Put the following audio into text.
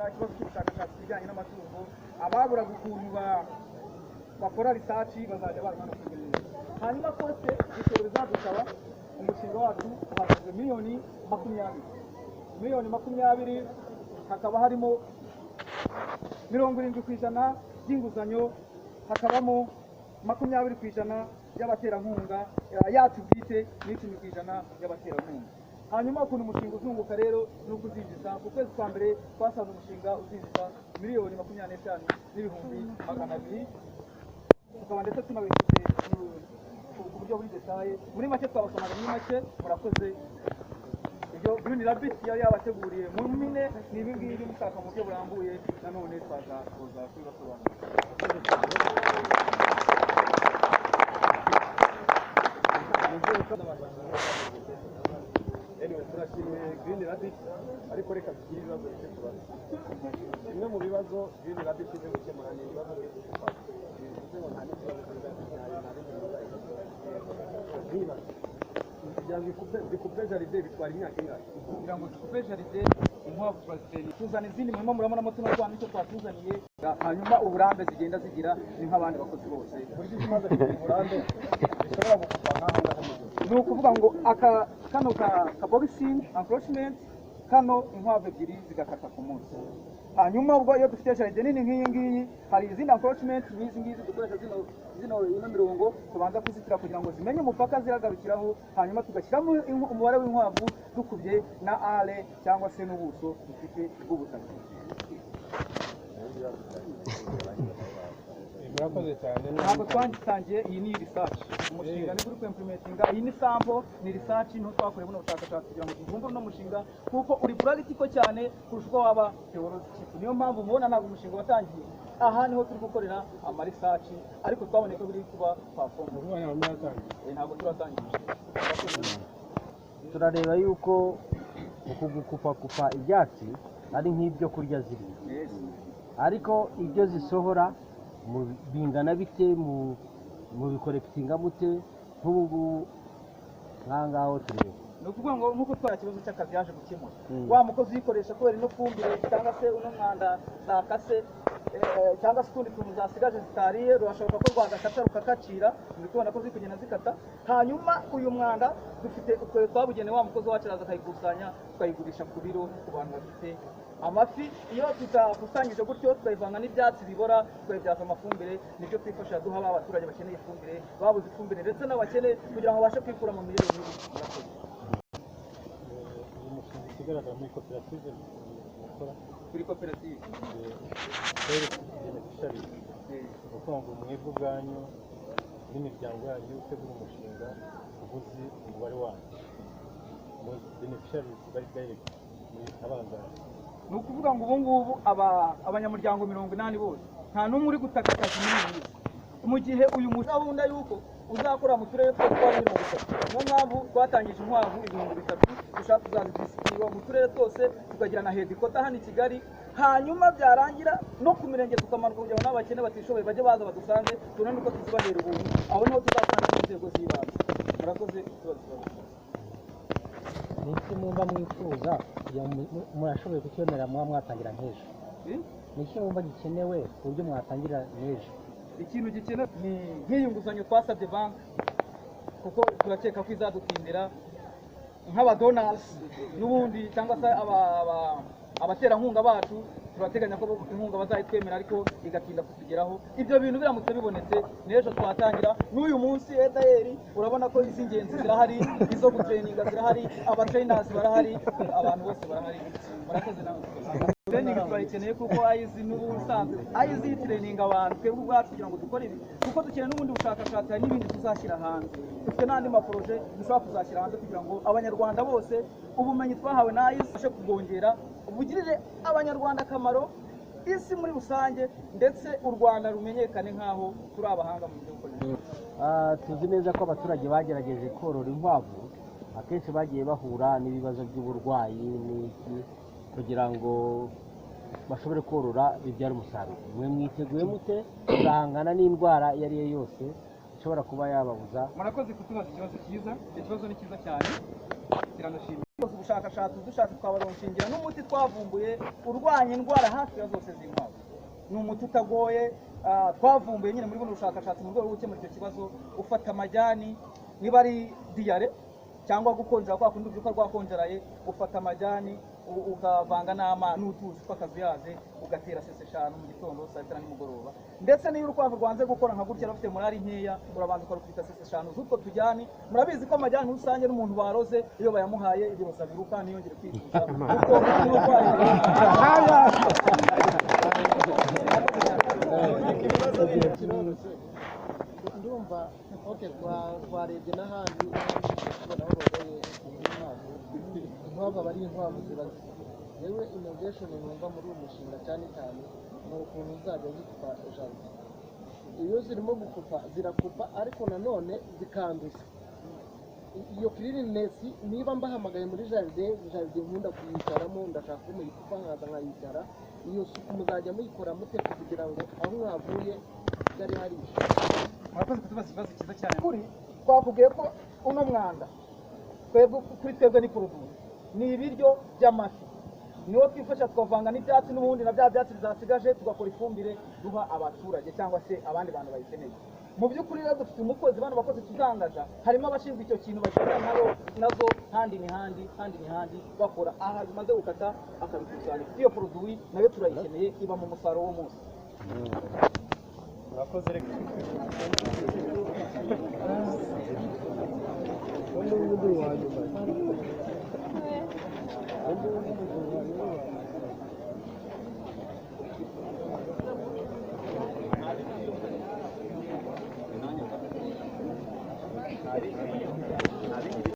ikibazo cy'ubushakashatsi ku bijyanye n'amatungo, ababuraga ukuntu bakora research bazajya baza hano kuri Green. Hanyuma cost, igishoro bizadusaba, umushinga wacu uhagaze miliyoni 20. Miliyoni 20 hakaba harimo 70% by'inguzanyo, hakabamo 20% y'abaterankunga yacu bwite n'10% y'abaterankunga. Hanyuma ukuntu umushinga uzunguka rero ni uko uzinjiza, ku kwezi kwa mbere twasanze umushinga uzinjiza miliyoni 25,200,000, tukaba ndetse tunabifite ku buryo buri détaillé. Muri make twabasomaga muri make. Murakoze. Ibyo Green Rabbit yari yabateguriye mu mpine ni ibi ngibi. Mushaka mu buryo burambuye nanone twaza kuza kubibasobanurira. Anyway, turashimiye Green Rabbit, ariko reka tugire ibibazo bike tubaza. Kimwe mu bibazo Green Rabbit ije gukemura ni ibibazo by'igikupa, bivuze ngo nta n'ikibazo nta n'ibindi bibazo. Niba kugira ngo ikupe jardin bitwara imyaka ingahe? Kugira ngo dukupe jardin, inkwavu turazitera, tuzana izindi. Murimo murabonamo tuno twana, nicyo twatuzaniye. Hanyuma uburambe zigenda zigira ni nk'abandi bakozi bose. Buryo ikimaze kugira uburambe bishobora gukupa nk'aha ngaha mu gihe Ni ukuvuga ngo aka kano ka boxing encroachment kano, inkwavu ebyiri zigakata ku munsi. Hanyuma ubwo iyo dufite jardin nini nk'iyi ngiyi, hari izindi encroachment nk'izi ngizi dukoresha zino ino mirongo tubanza kuzitira kugira ngo zimenye umupaka ziragarukiraho, hanyuma tugashyiramo umubare w'inkwavu dukubye na are cyangwa se n'ubuso dufite bw'ubutaka. Murakoze cyane. Ntabwo twatangiye, iyi ni research. Umushinga ni uri kwimplementinga, iyi ni sample, ni research, niho twakoreye buno bushakashatsi kugira ngo tuvumbure uno mushinga, kuko uri practical cyane kurusha uko waba theoretical. Niyo mpamvu mubona ntabwo umushinga watangiye. Aha niho turi gukorera ama research, ariko twabonye ko biri kuba perform. Ni ukuvuga ntabwo muratangiye? Ntabwo turatangira umushinga. Turareba yuko uku gukupakupa ibyatsi ari nk'ibyo kurya zirya, ariko ibyo zisohora bingana bite? Mu bicollectinga mute nk'ubu ngubu nk'aha ngaho tureba? Ni ukuvuga ngo nk'uko twara ikibazo cy'akazi yaje gukemura, wa mukozi uyikoresha kubera ino fumbire cyangwa se uno mwanda zakase, cyangwa se utundi tuntu zasigaje zitariye, rurashoboka ko rwagakata rukakacira. Muri kubona ko ziri kugenda zikata. Hanyuma uyu mwanda dufite utwoyo twabugenewe, wa mukozi wacu araza akayikusanya, tukayigurisha ku biro ku bantu bafite amafi. Iyo tutakusanyije gutyo, tukayivanga n'ibyatsi bibora, tukayibyaza amafumbire, nibyo twifashisha duha ba baturage bakeneye ifumbire, babuze ifumbire, ndetse n'abakene kugira ngo babashe kwikura mu mirire mibi. Murakoze. Uyu mushinga, ikigaragara muri koperative mukora, Kuri koperative. Rero beneficiaries, ni ukuvuga ngo mwebwe ubwanyu n'imiryango yanyu, utegura umushinga uba uzi umubare wanyu mu beneficiaries bari direct muri abangahe? Ni ukuvuga ngo ubu ngubu abanyamuryango 80 bose, nta n'umwe uri gutaka akazi muri iyi minsi. Mu gihe uyu gahunda y'uko uzakora mu turere twose twa 30, niyo mpamvu twatangije inkwavu 3000, dushaka kuzazidisitiva mu turere twose, tukagira na headquarter hano i Kigali, hanyuma byarangira no ku mirenge tukamanuka kugira ngo n'abakene batishoboye bajye baza badusange, tubone uko tuzibahera ubuntu. Aho niho tuzakorana n'inzego z'ibanze. Murakoze. Ikibazo. Ni iki mwumva mwifuza kugira ngo murashoboye kukibonera muba mwatangira nk'ejo? Eh? Ni iki mwumva gikenewe ku buryo mwatangira nk'ejo? Ikintu gikenewe ni nk'iyi nguzanyo twasabye banki, kuko turakeka ko izadutindira nk'abadonors n'ubundi cyangwa se abaterankunga bacu. Turateganya ko inkunga bazayitwemera, ariko igatinda kutugeraho. Ibyo bintu biramutse bibonetse, n'ejo twatangira. N'uyu munsi edayeri urabona ko iz'ingenzi zirahari, izo gutraininga zirahari, abatrainers barahari, abantu bose barahari. Murakoze. Nawe training turayikeneye, kuko ayizi n'ubusanzwe ayizi training abantu twebwe ubwacu kugira ngo dukore ibi, kuko dukeneye n'ubundi bushakashatsi. Hari n'ibindi tuzashyira hanze, dufite n'andi maprojets dushobora kuzashyira hanze kugira ngo Abanyarwanda bose ubumenyi twahawe na ayizi tubashe kubwongera, bugirire Abanyarwanda akamaro, isi muri rusange, ndetse u Rwanda rumenyekane nk'aho turi abahanga mu byo gukoresha. Tuzi neza ko abaturage bagerageje korora inkwavu akenshi bagiye bahura n'ibibazo by'uburwayi n'iki kugira ngo bashobore korora bibyara umusaruro. Mwe mwiteguye mute kuzahangana n'indwara iyo ari yo yose ishobora kuba yababuza? Murakoze kutubaza ikibazo cyiza. Icyo kibazo ni cyiza cyane. Kiranashimira ubushakashatsi, dushatse twabaronshingira n'umuti twavumbuye urwanya indwara hafi ya zose z'inkwavu. Ni umuti utagoye, twavumbuye nyine muri buno bushakashatsi mu rwego rwo gukemura icyo kibazo. Ufata amajyani, niba ari diarrhée cyangwa gukonjera kwa kundi ubyuka rwakonjeraye, ufata amajyani ukavanga n'utuzi tw'akazuyaze, ugatera cc 5 mu gitondo, saa sita na nimugoroba. Ndetse n'iyo urukwavu rwanze gukora nka gutya, rufite morale nkeya, urabanza ukarukubita cc 5 z'utwo tujyani. Murabizi ko amajyani rusange n'umuntu baroze iyo bayamuhaye ibiroza biruka ntiyongere kwivuza, kuko n'uburwayi. Kiroroshye ndumva. Okay, twarebye n'ahandi tubona aho boroye inkwavu. Inkwavu aba ari inkwavu, ziba zisa. Yewe, innovation numva muri uyu mushinga cyane cyane ni ukuntu zizajya zikupa jardin. Iyo zirimo gukupa, zirakupa ariko nanone zikanduza. Iyo cleanliness, niba mbahamagaye muri jardin, jardin nkunda kuyicaramo, ndashaka ko muyikupa nkaza nkayicara. Iyo suku muzajya muyikora mute kugira ngo aho mwavuye byari hari isuku? Murakoze kutubaza ikibazo cyiza cyane. Kuri twakubwiye ko uno mwanda twebwe, kuri twebwe ni produit, ni ibiryo by'amafi. Niwo twifasha tukavanga n'ibyatsi n'ubundi na bya byatsi bizasigaje, tugakora ifumbire duha abaturage cyangwa se abandi bantu bayikeneye. Mu by'ukuri rero dufite umukozi, bano bakozi tuzangaza harimo abashinzwe icyo kintu, bagenda nayo nazo handi ni handi, handi ni handi, bakora aha bimaze gukata akabikusanya. Iyo produit nayo turayikeneye, iba mu musaruro w'umunsi. Murakoze, reka N'ubundi wa nyuma.